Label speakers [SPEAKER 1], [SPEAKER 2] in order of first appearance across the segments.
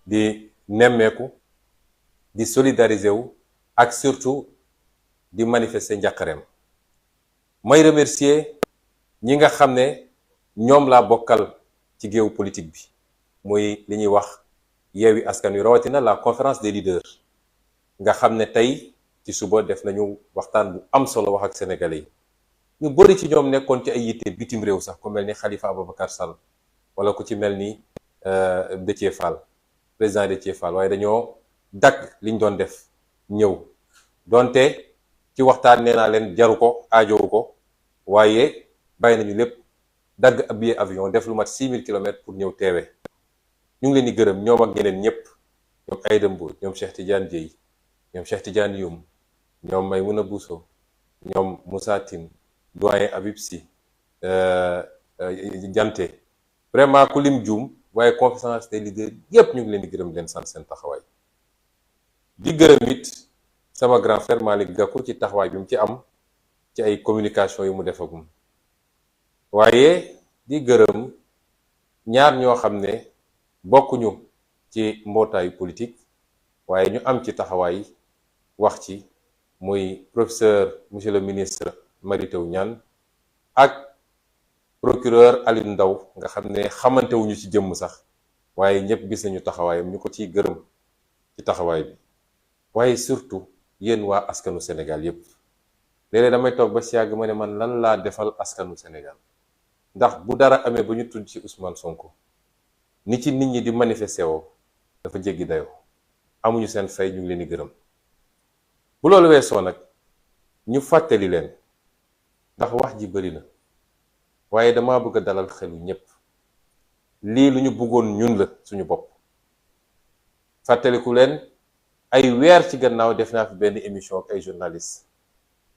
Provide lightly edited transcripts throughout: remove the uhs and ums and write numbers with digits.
[SPEAKER 1] di nemmeeku di solidariser wu ak surtout di manifester njàqareem may remercier ñi nga xam ne ñoom laa bokkal ci géew politique bi muy li ñuy wax Yewwi Askan Wi rawatina la conférence des leaders nga xam ne tey ci suba def nañu waxtaan bu am solo wax ak sénégalais yi ñu bëri ci ñoom nekkoon ci ay yitte bitim réew sax ku mel ni Khalifa Ababacar Sall wala ku ci mel ni Déthié Fall président Déthié Fall waaye dañoo dagg liñ doon def ñëw donte ci waxtaan nee naa leen jaru ko aajowu ko waaye bàyyi nañu lépp dagg ab billet avion def lu mat 6000 kilomètres pour ñëw teewe ñu ngi leen di gërëm ñoom ak ñeneen ñëpp ñoom Aïda Mbodj ñoom Cheikh Tidiane Dièye ñoom Cheikh Tidiane Youm ñoom Maymouna Bousso ñoom Moussa Tine doyen Habib Sy Dianté vraiment ku lim juum waaye conférence des leaders yépp ñu ngi leen di gërëm leen sant seen taxawaay di gërëm it sama grand frère Malick Gakou ci taxawaay bi mu ci am ci ay communication yu mu defagum waaye di gërëm ñaar ñoo xam ne bokkuñu ci mbootaayu politique waaye ñu am ci taxawaay wax ci muy professeur monsieur le ministre Mary Teuw Niane ak procureur Aliou Ndao nga xam ne xamante wuñu ci jëmm sax waaye ñëpp gis nañu taxawaayam ñu ko ciy gërëm ci taxawaay bi waaye surtout yéen waa askanu Sénégal yépp léeg-léeg damay toog ba si yàgg ma ne man lan laa defal askanu Sénégal ndax bu dara amee ba ñu tudd ci Ousmane Sonko ni ci nit ñi di manifesté woo dafa jéggi dayoo amuñu seen fay ñu ngi leen di gërëm bu loolu weesoo nag ñu fàttali leen ndax wax ji bari na waaye dama bëgg a dalal xelu ñépp lii lu ñu bëggoon ñun la suñu bopp fàttaliku leen ay weer ci gannaaw def naa fi benn émission ak ay journalistes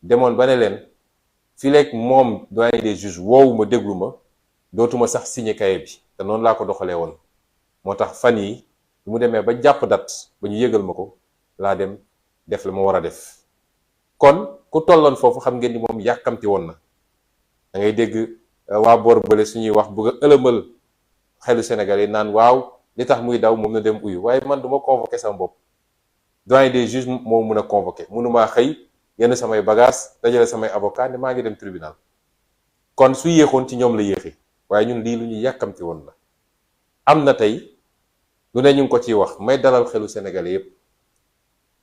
[SPEAKER 1] demoon ba ne leen fileeg moom doyen des juges woowu ma déglu ma dootuma sax signé cahier bi te noonu laa ko doxalee woon moo tax fan yi bu mu demee ba jàpp date ba ñu yëgal ma ko laa dem def la ma war a def kon ku tolloon foofu xam ngeen ni moom yàkkamti woon na da ngay dégg waa boor bële suñuy wax bëgg a ëlëmal xelu Sénégal yi naan waaw li tax muy daw moom na dem uyu waaye man du ma convoqué sama bopp doyen des juges moo mun a convoqué mënumaa xëy yenn samay bagage dajale samay avocat ne maa ngi dem tribunal kon su yéexoon ci ñoom la yéexee waaye ñun lii lu ñu yàkkamti woon la am na tey lu ne ñu ngi ko ciy wax may dalal xelu Sénégalais yépp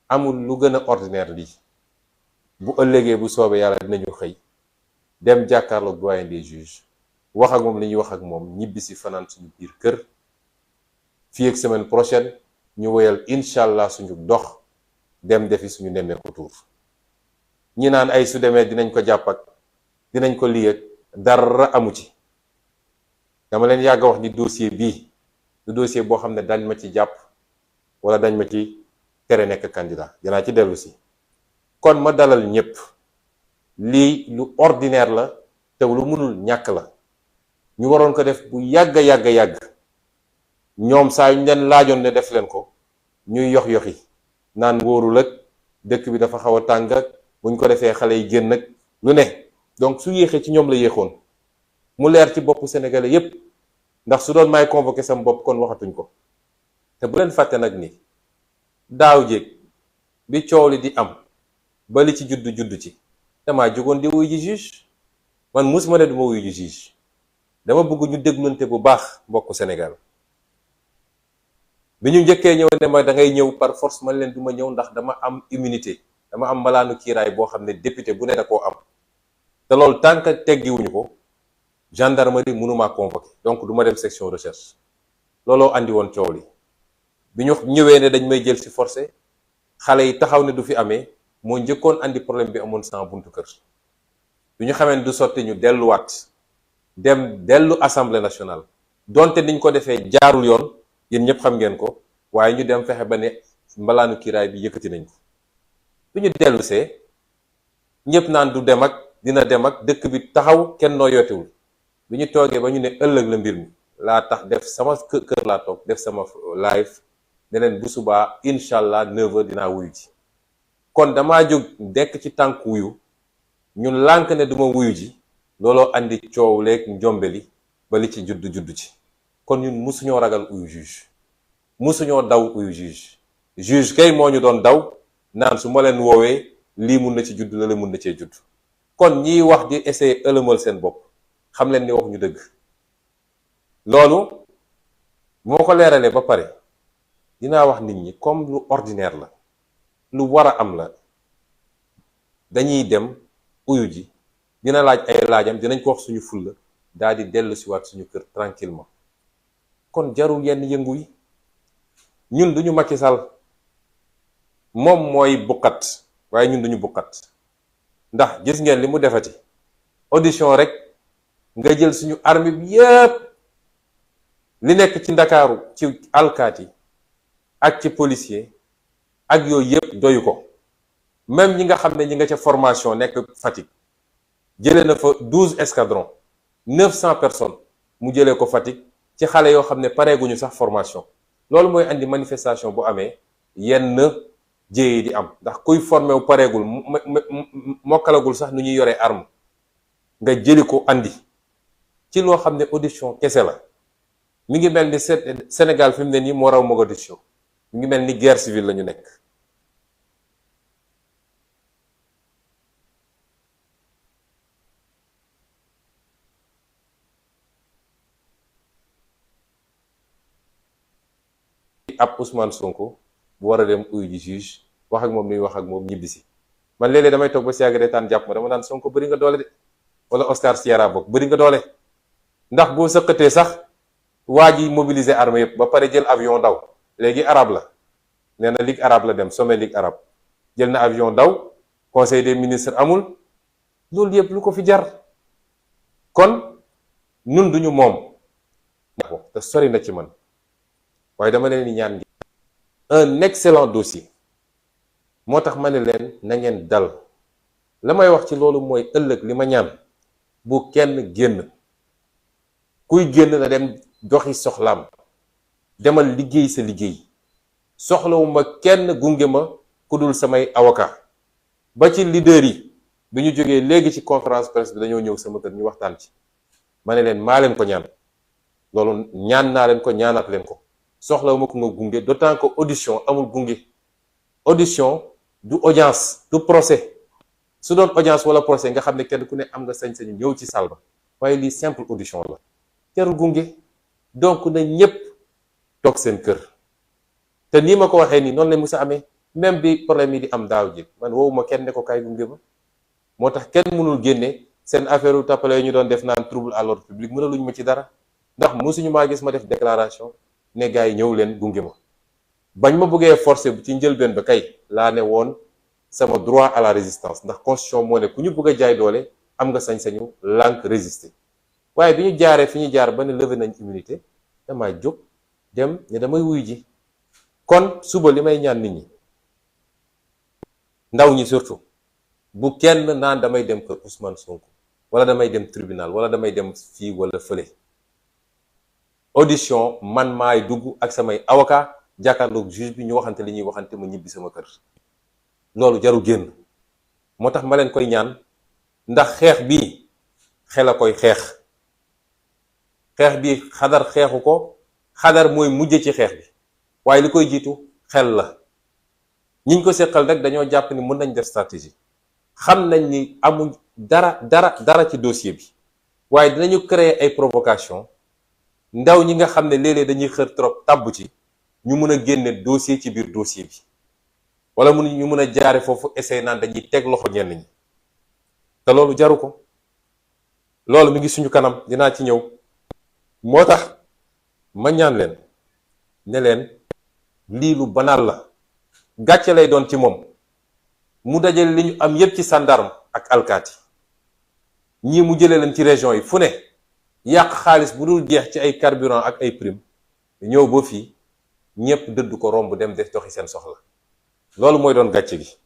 [SPEAKER 1] amul lu gën a ordinaire lii bu ëllëgee bu soobee yàlla dinañu xëy dem jàkkaarloog doyen des juges wax ak moom li ñuy wax ak moom ñibbi si fanaan suñu biir kër fii ak semaine prochaine ñu woyal incha allah suñu dox dem defi suñu nemmeeku tuur ñi naan ay su demee dinañ ko jàpp ak dinañ ko lii ak dara amu ci dama leen yàgg a wax ni dossier bii du dossier boo xam ne dañ ma ci jàpp wala dañ ma ci tere nekk candidat dinaa ci dellu si kon ma dalal ñépp lii lu ordinaire la te lu mënul ñàkk la ñu waroon ko def bu yàgg yàgg ñoom saa yu ñu leen laajoon ne def leen ko ñuy yoxi naan wóorul ak dëkk bi dafa xaw a tàng ak buñ ko defee xale yi génn ak lu ne donc su yéexee ci ñoom la yéexoon mu leer ci boppu sénégalais yépp ndax su doon may convoqué sam bopp kon waxatuñ ko te bu leen fàtte nag ni daaw jéeg bi coow li di am ba li ci judd ci damaa jógoon di wuyu ji juge man musuma ne duma wuyu ji juge dama bëgg ñu déglante bu baax mbokku Sénégal bi ñu njëkkee ñëw ne ma da ngay ñëw par force man leen duma ñëw ndax dama am immunité dama am malaanu kiiraay boo xam ne député bu ne da koo am te loolu tant que teggiwuñu ko gendarmerie mënumaa convoqué donc du ma dem section recherche looloo andi woon coow li bi ñu ñëwee ne dañ may jël si forcé xale yi taxaw ne du fi amee moo njëkkoon andi problème bi amoon sama buntu kër bi ñu xamee ne du sotti ñu delluwaat dellu assemblée nationale donte niñ ko defee jaarul yoon yéen ñëpp xam ngeen ko waaye ñu dem fexe ba ne mbalaanu kiiraay bi yëkkati nañ ko bi ñu dellusee ñëpp naan du dem ak dina dem ak dëkk bi taxaw kenn noo yootewul bi ñu toogee ba ñu ne ëllëg la mbir mi laa tax def sama kër laa toog def sama live ne leen bu subaa incha allah 9h dinaa wuyu ji kon damaa jóg dekk ci tànk wuyu ñun lànk ne duma wuyu ji looloo andi coow leeg njombeli ba li ci judd ci kon ñun musuñoo ragal uyu juge musuñoo daw uyu juge kay moo ñu doon daw naan su ma leen woowee lii mun na ci judd la mun na cee judd kon ñiy wax di essayer ëlëmal seen bopp xam leen ni wax ñu dëgg loolu moo ko leeralee ba pare dinaa wax nit ñi comme lu ordinaire la lu war a am la dañuy dem uyu ji dina laaj ay laajam dinañ ko wax suñu fulla daal di dellu si waat suñu kër tranquillement kon jarul yenn yëngu yi ñun duñu Macky Sall moom mooy bukkat waaye ñun duñu bukkat ndax gis ngeen li mu defati audition rek nga jël suñu armée bi yépp li nekk ci ndakaaru ci alkaati ak ci policier ak yooyu yépp doyu ko même ñi nga xam ne ñi nga ca formation nekk Fatick jëlee na fa 12 escadrons 900 personnes mu jëlee ko Fatick ci xale yoo xam ne pareeguñu sax formation loolu mooy andi manifestation bu amee yenn jéye di am ndax kuy formé wu pareegul mokkalagul sax nu ñuy yoree arme nga jëli ko andi ci loo xam ne audition kese la mi ngi mel ni Sénégal fi mu ne nii moo raw Mogadiscio mi ngi mel ni guerre civile la ñu nekk ab Ousmane Sonko bu war a dem uyu ji juge wax ak moom nuy wax ak moom ñibbisi man léeg-léeg damay toog ba si yàgg reetaan jàpp ma dama naan Sonko bëri nga doole de wala Oscar Sierra bokk bëri nga doole ndax boo sëqatee sax waa ji mobiliser armée yëpp ba pare jël avion daw léegi arabe la nee na ligue arabe la dem sommet ligue arabe jël na avion daw conseil des ministres amul loolu yëpp lu ko fi jar kon nun duñu moom te sori na ci man waaye dama leen di ñaan ngi un excellent dossier moo tax ma ne leen na ngeen dal la may wax ci loolu mooy ëllëg li ma ñaan bu kenn génn kuy génn na dem doxi soxlaam demal liggéey sa liggéey soxlawuma kenn gunge ma ku dul samay avocat ba ci leader yi bi ñu jógee léegi ci conférence presse bi dañoo ñëw sama kër ñu waxtaan ci ma ne leen maa leen ko ñaan loolu ñaan naa leen ko ñaanaat leen ko soxlawuma ko nga gunge d'autant que audition amul gunge audition du audience du procès su doon audience wala procès nga xam ne kenn ku ne am nga sañ-sañu ñëw ci salle ba waaye lii simple audition la jarul gunge donc na ñépp toog seen kër te nii ma ko waxee nii noonu la musa amee même bi problème yi di am daaw ji man woowuma kenn ne ko kaay gunge ma moo tax kenn mënul génne seen affaire u tappale ñu doon def naan trouble à l'ordre public mënaluñu ma ci dara ndax mosuñu maa gis ma def déclaration ne gars yi ñëw leen gunge ma bañ ma bëggee forcer bu ci njëlbeen ba kay laa ne woon sama droit à la résistance ndax constitution moo ne ku ñu bëgg a jaay doole am nga sañ-sañu lànk résister waaye bi ñu jaaree fi ñu jaar ba ne levé nañ immunité damaa jóg dem ne damay wuy ji kon suba li may ñaan nit ñi ndaw ñi surtout bu kenn naan damay dem kër Ousmane Sonko wala damay dem tribunal wala damay dem fii wala fële audition man maay dugg ak samay avocat jàkkaarloog juge bi ñu waxante li ñuy waxante ma ñibbi sama kër loolu jarul génn moo tax ma leen koy ñaan ndax xeex bii xel a koy xeex bi xadar xeexu ko xadar mooy mujje ci xeex bi waaye li koy jiitu xel la ñiñ ko seqal rek dañoo jàpp ni mën nañ def stratégie xam nañ ni amuñ dara ci dossier bi waaye dinañu créer ay provocation ndaw ñi nga xam ne léeg-léeg dañuy xër trop tàbb ci ñu mën a génne dossier ci biir dossier bi wala ñu mën a jaare foofu essayer naan dañuy teg loxo ñenn ñi te loolu jaru ko loolu mi ngi suñu kanam dinaa ci ñëw moo tax ma ñaan leen ne leen lii lu banal la gàcce lay doon ci moom mu dajale li ñu am yépp ci gendarme ak alkaati ñii mu jëlee leen ci région yi fu ne yàq xaalis bu dul jeex ci ay carburant ak ay prime ñëw ba fii ñépp dëdd ko romb dem def doxi seen soxla loolu mooy doon gàcce gi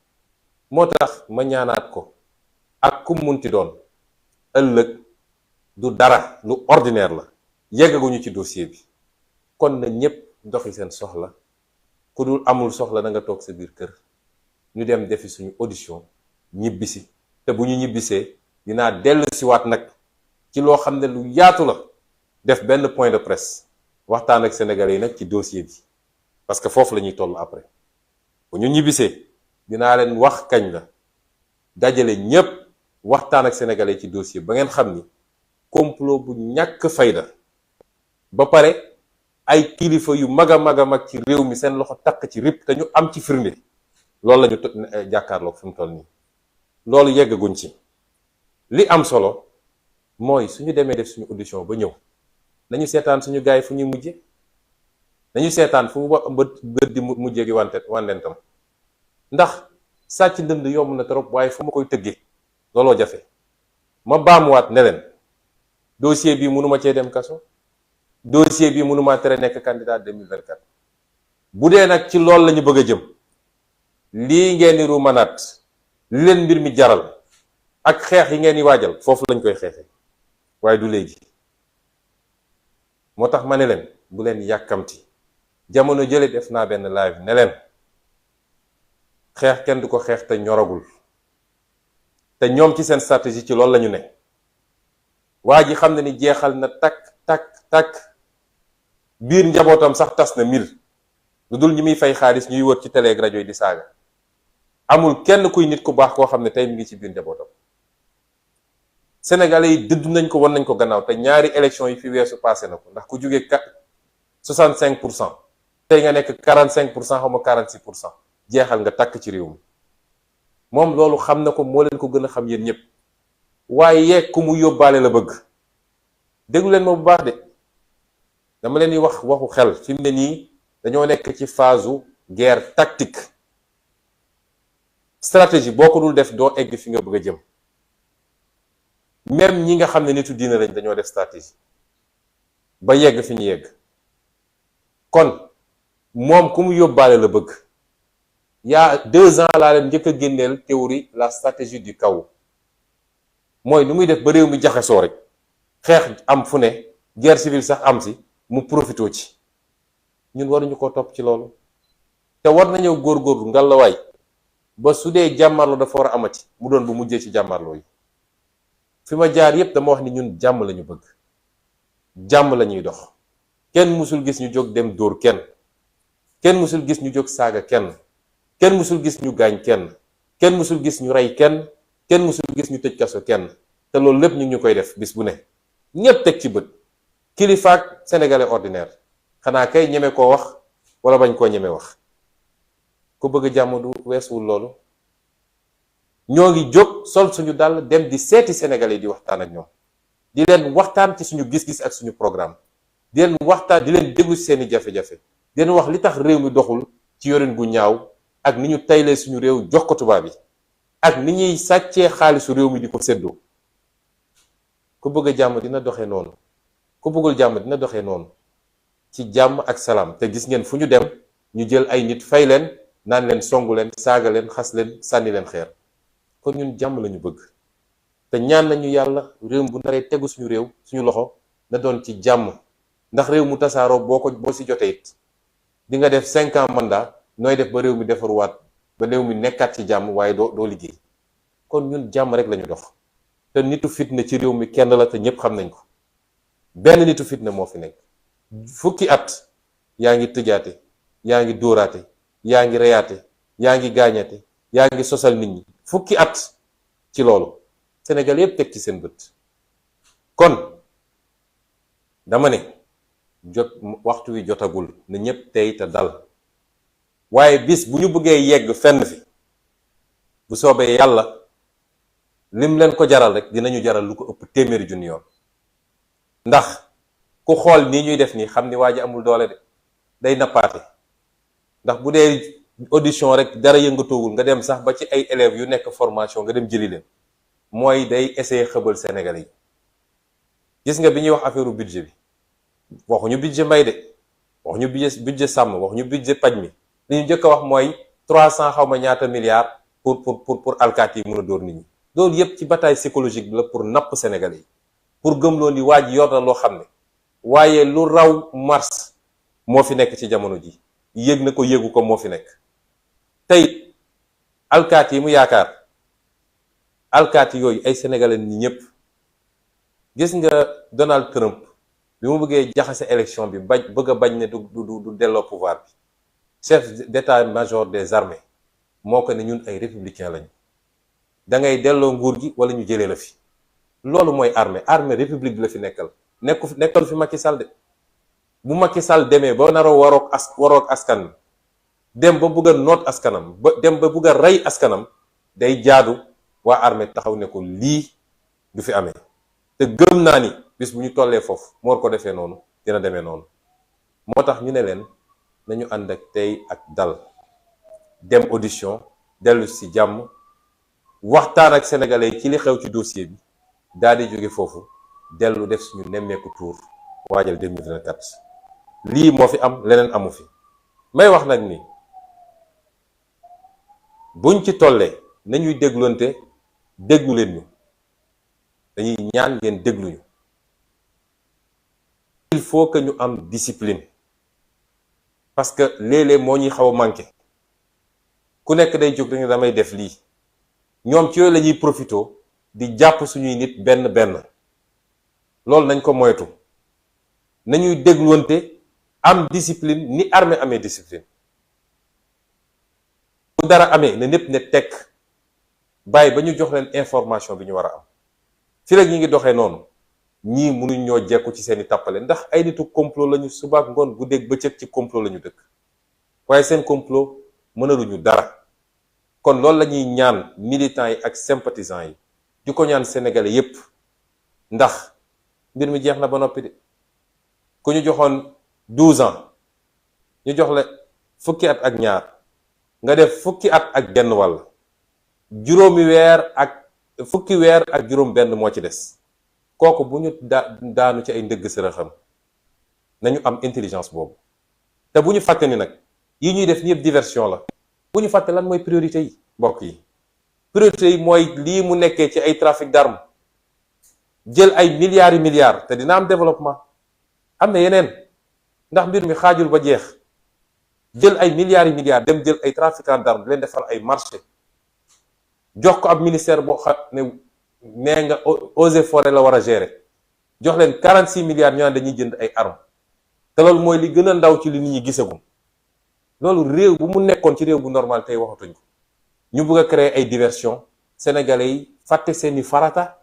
[SPEAKER 1] moo tax ma ñaanaat ko ak ku munti doon ëllëg du dara lu ordinaire la yeggaguñu ci dossier bi kon na ñépp doxi seen soxla ku dul amul soxla na nga toog sa biir kër ñu dem defi suñu audition ñibbisi te bu ñu ñibbisee dinaa dellu siwaat nag ci loo xam ne lu yaatu la def benn point de presse waxtaan ak sénégalais yi nag ci dossier bi parce que foofu la ñuy toll après bu ñu ñibbisee dinaa leen wax kañ la dajale ñépp waxtaan ak sénégalais yi ci dossier ba ngeen xam ni complot bu ñàkk fayda ba pare ay kilifa yu mag a mag a mag ci réew mi seen loxo takk ci rip te ñu am ci firnde loolu la ñu jàkkaarloog fi mu toll nii loolu yeggaguñ ci li am solo mooy suñu demee def suñu audition ba ñëw nañu seetaan suñu gaay fu ñuy mujje nañu seetaan fu mu bët di mujjee gi wandentam ndax sàcc ndënd yomb na trop waaye fu ma koy tëggee looloo jafe ma baamuwaat ne leen dossier bi mënuma cee dem kaso dossier bi mënuma tere nekk candidat 2024 bu dee nag ci loolu la ñu bëgg a jëm lii ngeen di ruumanaat li leen mbir mi jaral ak xeex yi ngeen di waajal foofu lañ koy xeexee waaye du léegi moo tax ma ne leen bu leen yàkkamti jamono jële def naa benn live ne leen xeex kenn du ko xeex te ñoragul te ñoom ci seen stratégie ci loolu la ñu ne waa ji xam na ni jeexal na takk biir njabootam sax tas na mil lu dul ñi muy fay xaalis ñuy wër ci télé ak rajo yi di saaga amul kenn kuy nit ku baax koo xam ne tey mi ngi ci biir njabootam sénégalais yi dëddu nañ ko won nañ ko gannaaw te ñaari élection yi fi weesu passé na ko ndax ku jógee 65% tey nga nekk 45% xaw ma 46% jeexal nga takk ci réew mi moom loolu xam na ko moo leen ko gën a xam yéen ñëpp waaye ku mu yóbbaale la bëgg déglu leen ma bu baax de dama leen di wax waxu xel fi mu ne nii dañoo nekk ci phase guerre tactique stratégie boo ko dul def doo egg fi nga bëgg a jëm même ñi nga xam ne nitu diina lañ dañoo def stratégie ba yegg fi ñu yegg kon moom ku mu yóbbaale la bëgg il y a 2 ans laa leen njëkk a génneel théorie la stratégie du chaos mooy nu muy def ba réew mi jaxasoo rek xeex am fu ne guerre civile sax am si mu profitoo ci ñun waruñu ko topp ci loolu te war nañoo góorgóorlu ngalawaay ba su dee jàmmarloo dafa war a amati mu doon bu mujjee ci jàmmarloo yi fi ma jaar yépp dama wax ni ñun jàmm lañu bëgg jàmm lañuy dox kenn musul gis ñu jóg dem dóor kenn musul gis ñu jóg saaga kenn musul gis ñu gaañ kenn musul gis ñu rey kenn musul gis ñu tëj kaso kenn te loolu lépp ñu ngi ñu koy def bis bu ne ñépp teg ci bët kilifaak sénégalais ordinaire xanaa kay ñeme koo wax wala bañ koo ñeme wax ku bëgg jàmm du weesuwul loolu ñoo ngi jóg sol suñu dàll dem di seeti sénégalais yi di waxtaan ak ñoom di leen waxtaan ci suñu gis-gis ak suñu programme di leen waxtaan di leen déglu ci seeni jafe-jafe di leen wax li tax réew mi doxul ci yorin gu ñaaw ak ni ñu taylee suñu réew jox ko tubaab yi ak ni ñuy sàccee xaalisu réew mi di ko séddoo ku bëgg jàmm dina doxee noonu ku bëggul jàmm dina doxee noonu ci jàmm ak salaam te gis ngeen fu ñu dem ñu jël ay nit fay leen naan leen songu leen saaga leen xas leen sànni leen xeer kon ñun jàmm lañu bëgg te ñaan nañu yàlla réew bu naree tegu suñu réew suñu loxo na doon ci jàmm ndax réew mu tasaaroo boo si jotee it di nga def 5 ans mandat nooy def ba réew mi defaruwaat ba réew mi nekkaat ci jàmm waaye doo liggéey kon ñun jàmm rek lañu dox te nitu fitna ci réew mi kenn la te ñépp xam nañ ko benn nitu fitna moo fi nekk fukki at yaa ngi tëjaate yaa ngi dóoraate yaa ngi reyaate yaa ngi gaañate yaa ngi sosal nit ñi fukki at ci loolu Sénégal yépp teg ci seen bët kon dama ne waxtu wi jotagul na ñépp tey te dal waaye bis bu ñu bëggee yegg fenn fi bu soobee yàlla lim leen ko jaral rek dinañu jaral lu ko ëpp téeméeri junni yoon ndax ku xool nii ñuy def nii xam ni waa ji amul doole de day nappaate ndax bu dee audition rek dara yëngatoowul nga dem sax ba ci ay élèves yu nekk formation nga dem jëli leen mooy day essayer xëbal Sénégalais yi gis nga bi ñuy wax affaire budget bi waxuñu budget mbay de waxuñu budget sàmm waxuñu budget paj mi li ñu njëkk a wax mooy 300 xaw ma ñaata milliards pour alkaati yi mën a dóor nit ñi loolu yépp ci bataille psychologique bi la pour napp Sénégalais yi pour gëmloo ni waa ji yor na loo xam ne waaye lu raw mars moo fi nekk ci jamono ji yëg na ko yëgu ko moo fi nekk tey alkaati yi mu yaakaar alkaati yooyu ay sénégalais ni ñëpp gis nga Donald Trump bi mu bëggee jaxase élection bi bëgg a bañ ne du delloo pouvoir bi chef d'état-major des armées moo ko ne ñun ay républicain lañu da ngay delloo nguur gi wala ñu jëlee la fi loolu mooy armée république bi la fi nekkal fi Macky Sall de bu Macky Sall demee ba naroo waroog askan dem ba bëgg a noot askanam ba dem ba bëgg a rey askanam day jaadu waa armée taxaw ne ko lii du fi amee te gëm naa ni bis bu ñu tollee foofu mu war ko defee noonu dina demee noonu moo tax ñu ne leen nañu ànd ak tey ak dal dem audition dellu ci jàmm waxtaan ak sénégalais yi ci li xew ci dossier bi daal di jóge foofu dellu def suñu nemmeeku tour waajal 2024 lii moo fi am leneen amu fi may wax nag ni buñ ci tollee nañuy dégloonte déglu leen ñu dañuy ñaan ngeen dégluñu il faut que ñu am discipline parce que léeg-léeg moo ñuy xaw a manqué ku nekk day jóg dañu damay def lii ñoom ci yooyu la ñuy profité di jàpp suñuy nit benn benn loolu nañ ko moytu nañuy dégluwante am discipline ni armée amee discipline bu dara amee ne ñépp ne tekk bàyyi ba ñu jox leen information bi ñu war a am fi rek ñi ngi doxee noonu ñii mënuñ ñoo jekku ci seeni tàppale ndax ay nitu complot lañu subaak ngoon guddeeg bëccëg ci complot lañu dëkk waaye seen complot mënaluñu dara kon loolu la ñuy ñaan militants yi ak sympathisants yi di ko ñaan sénégalais yépp ndax mbir mi jeex na ba noppi de ku ñu joxoon 12 ans ñu jox la fukki at ak ñaar nga def fukki at ak genn wàll juróomi weer ak fukki weer ak juróom benn moo ci des kooku bu ñu daanu ci ay ndëgg sërëxam nañu am intelligence boobu te bu ñu fàtte ni nag yi ñuy def yëpp diversion la bu ñu fàtte lan mooy priorité yi mbokk yi priorité yi mooy lii mu nekkee ci ay trafic d'armes jël ay milliards yi milliards te dina am développement am na yeneen ndax mbir mi xaajul ba jeex jël ay milliards yi milliards dem jël ay trafiquants d'armes di leen defal ay marché jox ko ab ministère boo xam ne nee nga eaux et forêts la war a gérer jox leen 46 milliards ñu naan dañuy jënd ay armes te loolu mooy li gën a ndaw ci li nit ñi gisagum loolu réew bu mu nekkoon ci réew bu normal tey waxatuñ ko ñu bëgg a créer ay diversion sénégalais yi fàtte seeni farata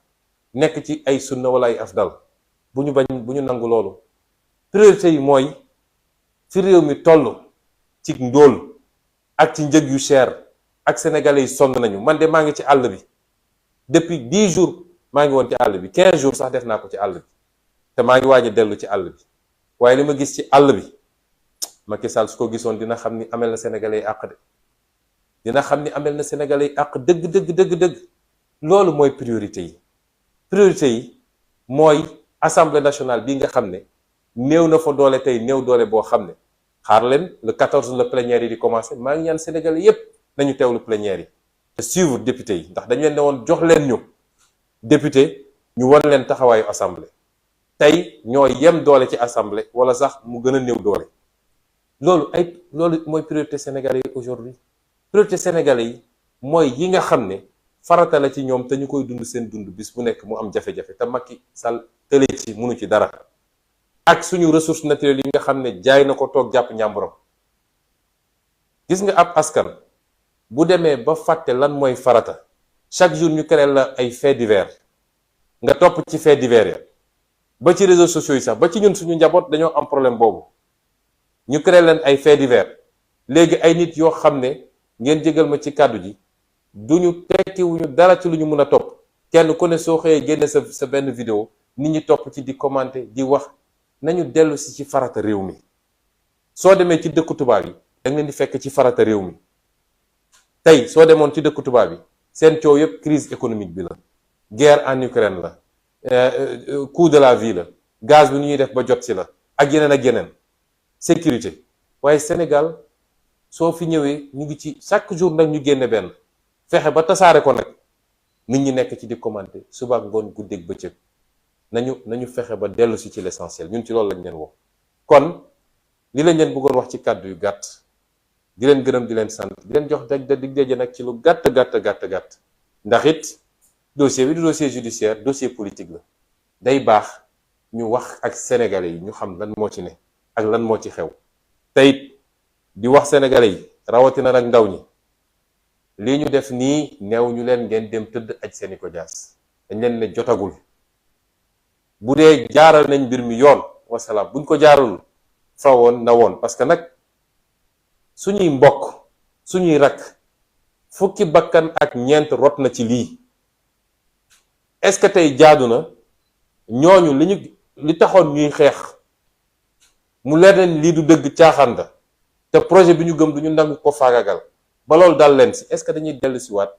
[SPEAKER 1] nekk ci ay sunna wala ay afdal bu ñu nangu loolu priorité yi mooy fi réew mi toll ci ndóol ak ci njëg yu cher ak sénégalais yi sonn nañu man de maa ngi ci àll bi depuis 10 jours maa ngi woon ci àll bi 15 jours sax def naa ko ci àll bi te maa ngi waaj a dellu ci àll bi waaye li ma gis ci àll bi Macky Sall su ko gisoon dina xam ni amel na sénégalais yi àq de dina xam ni amel na sénégalais yi àq dëgg loolu mooy priorité yi mooy assemblée nationale bi nga xam ne néew na fa doole tey néew doole boo xam ne xaar leen le 14 la plénière yi di commencer maa ngi ñaan sénégalais yépp nañu teewlu plénière yi te suivre député yi ndax dañu leen ne woon jox leen ñu député ñu won leen taxawaayu assemblée tey ñoo yem doole ci assemblée wala sax mu gën a néew doole loolu mooy priorité sénégalais yi aujourd'hui priorité sénégalais yi mooy yi nga xam ne farata la ci ñoom te ñu koy dund seen dund bis bu nekk mu am jafe-jafe te Macky Sall tële ci mënu ci dara ak suñu ressources naturelles yi nga xam ne jaay na ko toog jàpp ñàmburam gis nga ab askan bu demee ba fàtte lan mooy farata chaque jour ñu créé la ay faits divers nga topp ci faits divers ya ba ci réseaux sociaux yi sax ba ci ñun suñu njaboot dañoo am problème boobu ñu créé leen ay faits divers léegi ay nit yoo xam ne ngeen jégal ma ci kàddu ji duñu tekkiwuñu dara ci lu ñu mën a topp kenn ku ne soo xëyee génne sa benn vidéo nit ñi topp ci di commenter di wax nañu dellu si ci farata réew mi soo demee ci dëkku tubaab yi da nga leen di fekk ci farata réew mi tey soo demoon ci dëkku tubaab yi seen coow yëpp crise économique bi la guerre en Ukraine la coût de la vie la gaz bi nu ñuy def ba jot ci la ak yeneen sécurité waaye Sénégal soo fi ñëwee ñu ngi ci chaque jour nag ñu génne benn fexe ba tasaare ko nag nit ñi nekk ci di commenter suba ak ngoon guddeeg bëccëg nañu fexe ba dellu si ci l'essentiel ñun ci loolu lañ leen wax kon li lañ leen bëggoon wax ci kàddu yu gàtt di leen gërëm di leen sant di leen jox dig daje nag ci lu gàtt ndax it dossier bi du dossier judiciaire dossier politique la day baax ñu wax ak sénégalais yi ñu xam lan moo ci ne ak lan moo ci xew tey di wax sénégalais yi rawatina nag ndaw ñi lii ñu def nii neew ñu leen ngeen dem tëdd aj seeni ko jaas dañ leen ne jotagul bu dee jaaral nañ mbir mi yoon wasalaam buñ ko jaaralul fa woon na woon parce que nag suñuy mbokk suñuy rakk fukki bakkan ak ñeent rot na ci lii est-ce que tey jaadu na ñooñu li taxoon ñuy xeex mu leer leen lii du dëgg caaxaan la te projet bi ñu gëm du ñu nangu ko faagagal ba loolu dal leen si est-ce que dañuy dellu si waat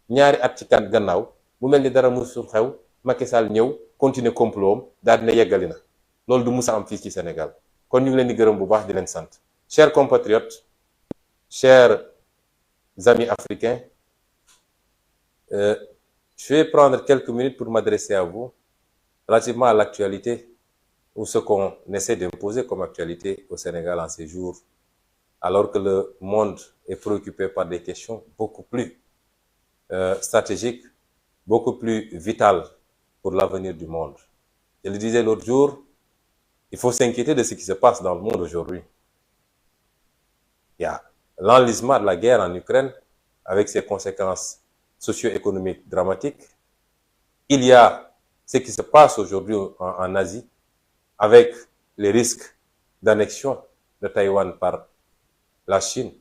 [SPEAKER 1] ñaari at ci kan gannaaw mu mel ni dara musul xew Macky Sall ñëw continuer complot am daal dina yeggali na loolu du musa am fii ci Sénégal kon ñu ngi leen di gërëm bu baax di leen sant chers compatriotes chers amis africains je vais prendre quelques minutes pour m'adresser à vous relativement à l'actualité ou ce qu'on essaie d'imposer comme actualité au Sénégal en ces jours, alors que le monde est préoccupé par des questions beaucoup plus stratégiques, beaucoup plus vitales pour l'avenir du monde. Je le disais l'autre jour, il faut s'inquiéter de ce qui se passe dans le monde aujourd'hui. Il y a l'enlisement de la guerre en Ukraine avec ses conséquences socio-économiques dramatiques. Il y a ce qui se passe aujourd'hui en Asie avec les risques d'annexion de Taïwan par la Chine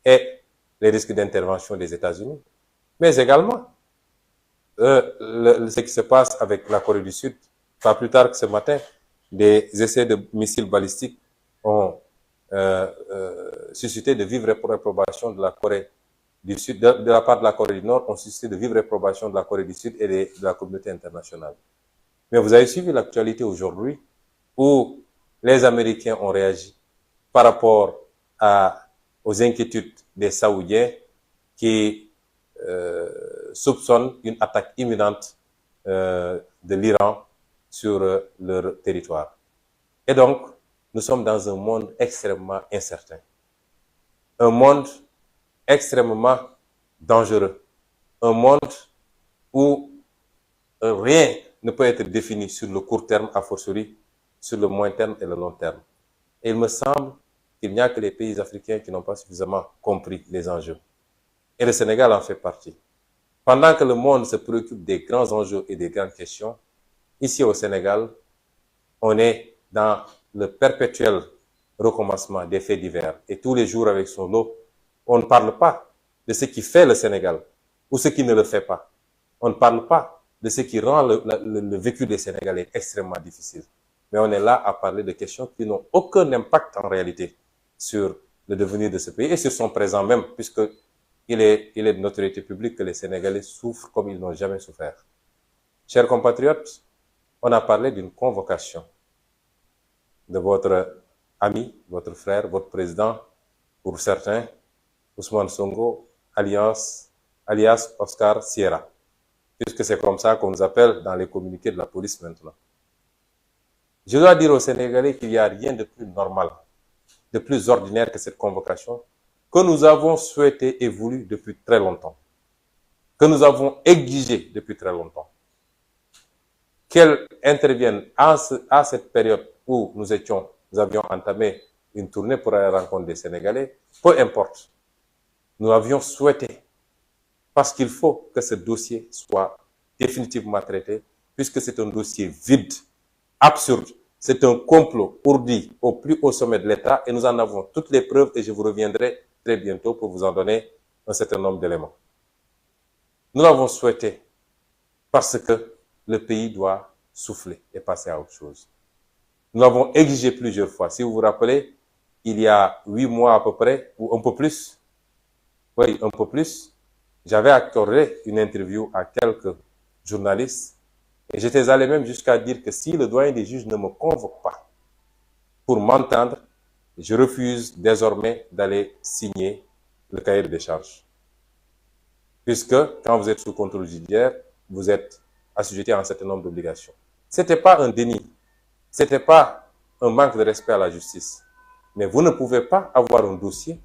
[SPEAKER 1] et les risques d'intervention des États-Unis, mais également ce qui se passe avec la Corée du Sud. Pas plus tard que ce matin, des essais de missiles balistiques ont suscité de vives réprobations de la Corée du Sud, de la part de la Corée du Nord, ont suscité de vives réprobations de la Corée du Sud et de la communauté internationale. Mais vous avez suivi l'actualité aujourd'hui où les Américains ont réagi par rapport aux inquiétudes des Saoudiens qui soupçonnent une attaque imminente de l'Iran sur leur territoire. Et donc, nous sommes dans un monde extrêmement incertain. Un monde extrêmement dangereux. Un monde où rien ne peut être défini sur le court terme, a fortiori sur le moyen terme et le long terme. Et il me semble qu'il n'y a que les pays africains qui n'ont pas suffisamment compris les enjeux. Et le Sénégal en fait partie. Pendant que le monde se préoccupe des grands enjeux et des grandes questions, ici au Sénégal, on est dans le perpétuel recommencement des faits divers. Et tous les jours avec son lot, on ne parle pas de ce qui fait le Sénégal ou ce qui ne le fait pas. On ne parle pas de ce qui rend le vécu des Sénégalais extrêmement difficile. Mais on est là à parler de questions qui n'ont aucun impact en réalité sur le devenir de ce pays et sur son présent même, puisqu'il est de notoriété publique que les Sénégalais souffrent comme ils n'ont jamais souffert. Chers compatriotes, on a parlé d'une convocation de votre ami, votre frère, votre président, pour certains, Ousmane Sonko, alias Oscar Sierra, puisque c'est comme ça qu'on nous appelle dans les communiqués de la police maintenant. Je dois dire aux Sénégalais qu'il n'y a rien de plus normal, de plus ordinaire que cette convocation, que nous avons souhaité et voulu depuis très longtemps, que nous avons exigé depuis très longtemps. Qu'elle intervienne à cette période où nous avions entamé une tournée pour aller à la rencontre des Sénégalais, peu importe. Nous avions souhaité, parce qu'il faut que ce dossier soit définitivement traité, puisque c'est un dossier vide, absurde. C'est un complot ourdi au plus haut sommet de l'État et nous en avons toutes les preuves et je vous reviendrai très bientôt pour vous en donner un certain nombre d'éléments. Nous l'avons souhaité parce que le pays doit souffler et passer à autre chose. Nous l'avons exigé plusieurs fois. Si vous vous rappelez, il y a 8 mois à peu près, ou un peu plus, oui, un peu plus, j'avais accordé une interview à quelques journalistes et j'étais allé même jusqu'à dire que si le doyen des juges ne me convoque pas pour m'entendre, je refuse désormais d'aller signer le cahier de décharge. Puisque quand vous êtes sous contrôle judiciaire, vous êtes assujetti à un certain nombre d'obligations. Ce n'était pas un déni, ce n'était pas un manque de respect à la justice. Mais vous ne pouvez pas avoir un dossier,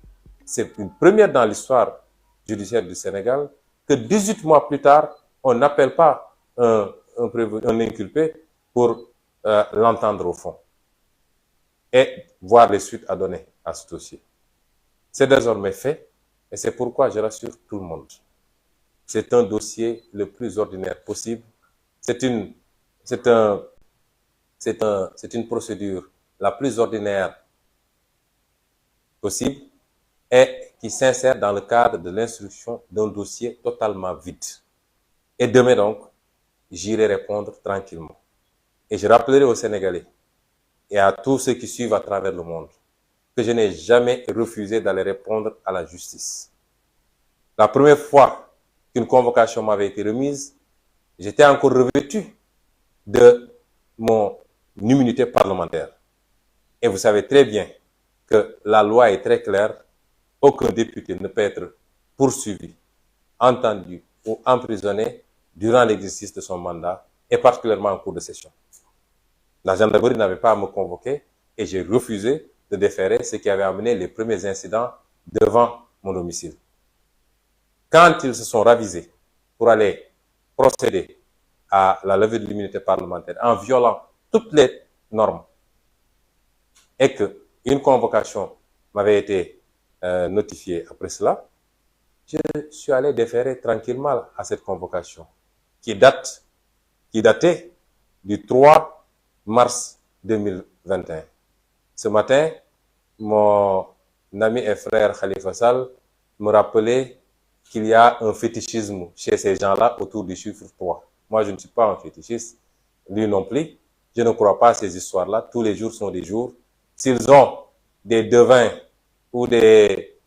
[SPEAKER 1] c'est une première dans l'histoire judiciaire du Sénégal, que 18 mois plus tard, on n'appelle pas un inculpé pour l'entendre au fond et voir les suites à donner à ce dossier. C'est désormais fait et c'est pourquoi je rassure tout le monde. C'est un dossier le plus ordinaire possible. C'est une procédure la plus ordinaire possible et qui s'insère dans le cadre de l'instruction d'un dossier totalement vide. Et demain donc, j'irai répondre tranquillement. Et je rappellerai aux Sénégalais et à tous ceux qui suivent à travers le monde que je n'ai jamais refusé d'aller répondre à la justice. La première fois qu'une convocation m'avait été remise, j'étais encore revêtu de mon immunité parlementaire. Et vous savez très bien que la loi est très claire. Aucun député ne peut être poursuivi, entendu ou emprisonné durant l'exercice de son mandat, et particulièrement en cours de session. La gendarmerie n'avait pas à me convoquer et j'ai refusé de déférer ce qui avait amené les premiers incidents devant mon domicile. Quand ils se sont ravisés pour aller procéder à la levée de l'immunité parlementaire en violant toutes les normes et qu'une convocation m'avait été notifiée après cela, je suis allé déférer tranquillement à cette convocation qui datait du 3 mars 2021. Ce matin, mon ami et frère Khalifa Sall me rappelait qu'il y a un fétichisme chez ces gens-là autour du chiffre 3. Moi, je ne suis pas un fétichiste, lui non plus. Je ne crois pas à ces histoires-là. Tous les jours sont des jours. S'ils ont des devins ou des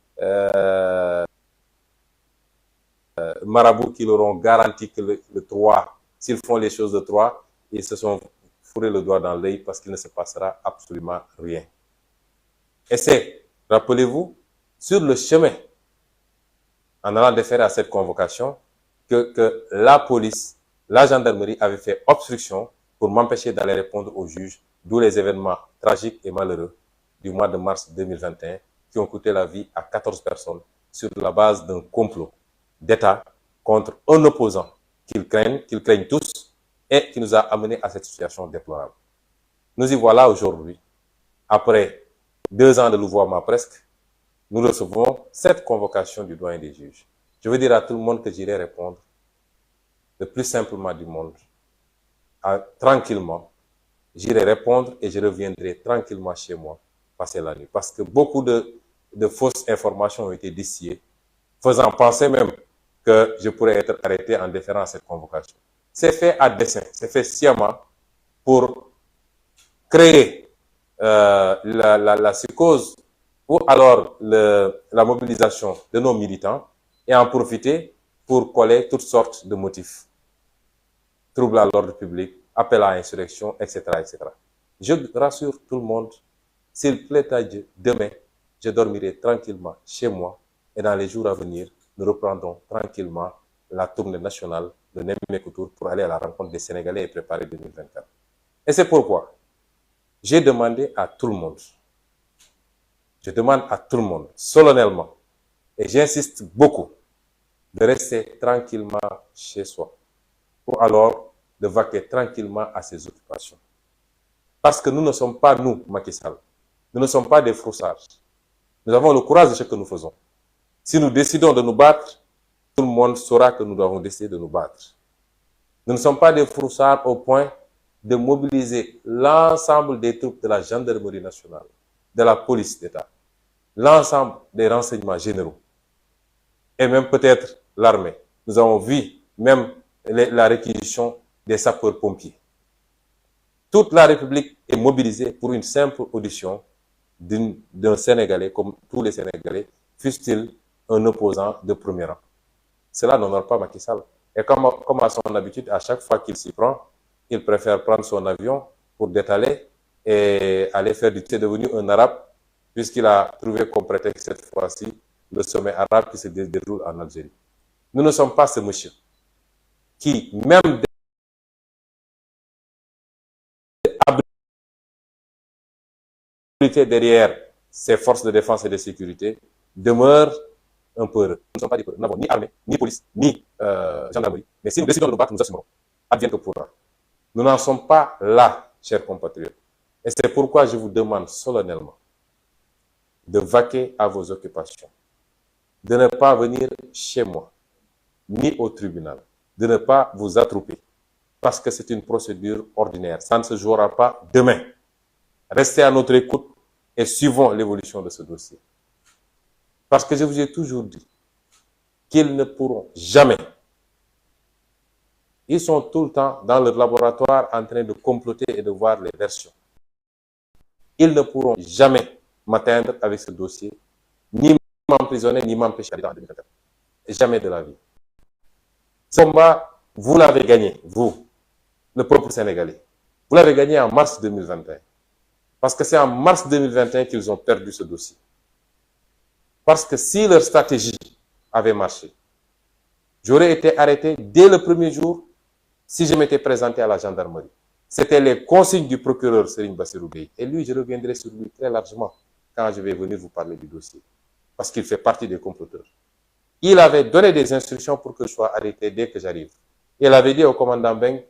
[SPEAKER 1] marabouts qui leur ont garanti que le 3, s'ils font les choses de 3, ils se sont fourré le doigt dans l'œil parce qu'il ne se passera absolument rien. Et c'est, rappelez-vous, sur le chemin, en allant déférer à cette convocation, que la police, la gendarmerie avait fait obstruction pour m'empêcher d'aller répondre au juge, d'où les événements tragiques et malheureux du mois de mars 2021 qui ont coûté la vie à 14 personnes sur la base d'un complot d'État contre un opposant qu'ils craignent tous et qui nous a amenés à cette situation déplorable. Nous y voilà aujourd'hui, après 2 ans de louvoiement presque, nous recevons cette convocation du doyen des juges. Je veux dire à tout le monde que j'irai répondre le plus simplement du monde, tranquillement. J'irai répondre et je reviendrai tranquillement chez moi passer la nuit. Parce que beaucoup de fausses informations ont été distillées, faisant penser même que je pourrais être arrêté en déférant à cette convocation. C'est fait à dessein, c'est fait sciemment pour créer la psychose ou alors la mobilisation de nos militants et en profiter pour coller toutes sortes de motifs. Trouble à l'ordre public, appel à insurrection, etc., etc. Je rassure tout le monde, s'il plaît à Dieu, demain, je dormirai tranquillement chez moi et dans les jours à venir, nous reprendrons tranquillement la tournée nationale de Nemmeeku Tour pour aller à la rencontre des Sénégalais et préparer 2024. Et c'est pourquoi j'ai demandé à tout le monde, je demande à tout le monde, solennellement, et j'insiste beaucoup, de rester tranquillement chez soi, pour alors de vaquer tranquillement à ses occupations. Parce que nous ne sommes pas, nous, Macky Sall, nous ne sommes pas des froussards. Nous avons le courage de ce que nous faisons. Si nous décidons de nous battre, tout le monde saura que nous avons décidé de nous battre. Nous ne sommes pas des froussards au point de mobiliser l'ensemble des troupes de la gendarmerie nationale, de la police d'État, l'ensemble des renseignements généraux, et même peut-être l'armée. Nous avons vu même la réquisition des sapeurs-pompiers. Toute la République est mobilisée pour une simple audition d'un Sénégalais, comme tous les Sénégalais, fût-il un opposant de premier rang. Cela n'honore pas Macky Sall. Et comme à son habitude, à chaque fois qu'il s'y prend, il préfère prendre son avion pour détaler et aller faire du thé devenu un arabe, puisqu'il a trouvé comme prétexte cette fois-ci le sommet arabe qui se déroule en Algérie. Nous ne sommes pas ce monsieur qui, même derrière ces forces de défense et de sécurité, demeure un peu heureux. Nous ne sommes pas des peureux. Nous n'avons ni armée, ni police, ni gendarmerie. Mais si nous décidons de nous battre, nous assumerons. Advienne que pourra. Nous n'en sommes pas là chers compatriotes. Et c'est pourquoi je vous demande solennellement de vaquer à vos occupations, de ne pas venir chez moi, ni au tribunal, de ne pas vous attrouper, parce que c'est une procédure ordinaire. Ça ne se jouera pas demain. Restez à notre écoute et suivons l'évolution de ce dossier. Parce que je vous ai toujours dit qu'ils ne pourront jamais. Ils sont tout le temps dans leur laboratoire en train de comploter et de voir les versions. Ils ne pourront jamais m'atteindre avec ce dossier, ni m'emprisonner, ni m'empêcher d'aller dans 2024. Jamais de la vie. Ce combat, vous l'avez gagné, vous, le peuple sénégalais. Vous l'avez gagné en mars 2021. Parce que c'est en mars 2021 qu'ils ont perdu ce dossier. Parce que si leur stratégie avait marché, j'aurais été arrêté dès le premier jour si je m'étais présenté à la gendarmerie. C'était les consignes du procureur Serigne Bassirou Gueye. Et lui, je reviendrai sur lui très largement quand je vais venir vous parler du dossier. Parce qu'il fait partie des comploteurs. Il avait donné des instructions pour que je sois arrêté dès que j'arrive. Il avait dit au commandant Beng,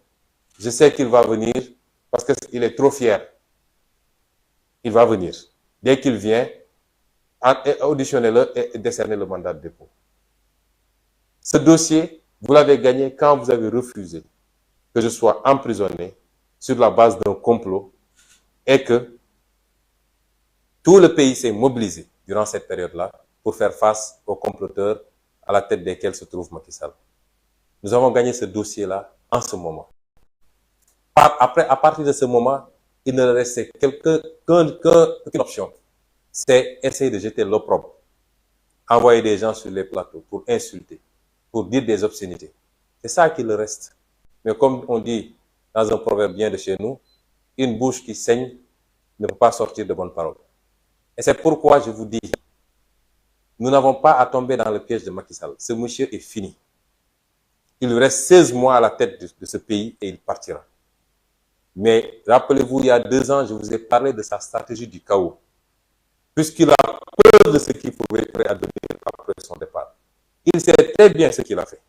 [SPEAKER 1] je sais qu'il va venir parce qu'il est trop fier. Il va venir. Dès qu'il vient, auditionnez-le et décernez le mandat de dépôt. Ce dossier, vous l'avez gagné quand vous avez refusé que je sois emprisonné sur la base d'un complot et que tout le pays s'est mobilisé durant cette période-là pour faire face aux comploteurs à la tête desquels se trouve Macky Sall. Nous avons gagné ce dossier-là en ce moment. Après, à partir de ce moment, il ne restait qu'une option. C'est essayer de jeter l'opprobre, envoyer des gens sur les plateaux pour insulter, pour dire des obscénités. C'est ça qu'il reste. Mais comme on dit dans un proverbe bien de chez nous, une bouche qui saigne ne peut pas sortir de bonnes paroles. Et c'est pourquoi je vous dis, nous n'avons pas à tomber dans le piège de Macky Sall. Ce monsieur est fini. Il lui reste 16 mois à la tête de ce pays et il partira. Mais rappelez-vous, il y a 2 ans, je vous ai parlé de sa stratégie du chaos. Puisqu'il a peur de ce qu'il pourrait advenir après son départ. Il sait très bien ce qu'il a fait.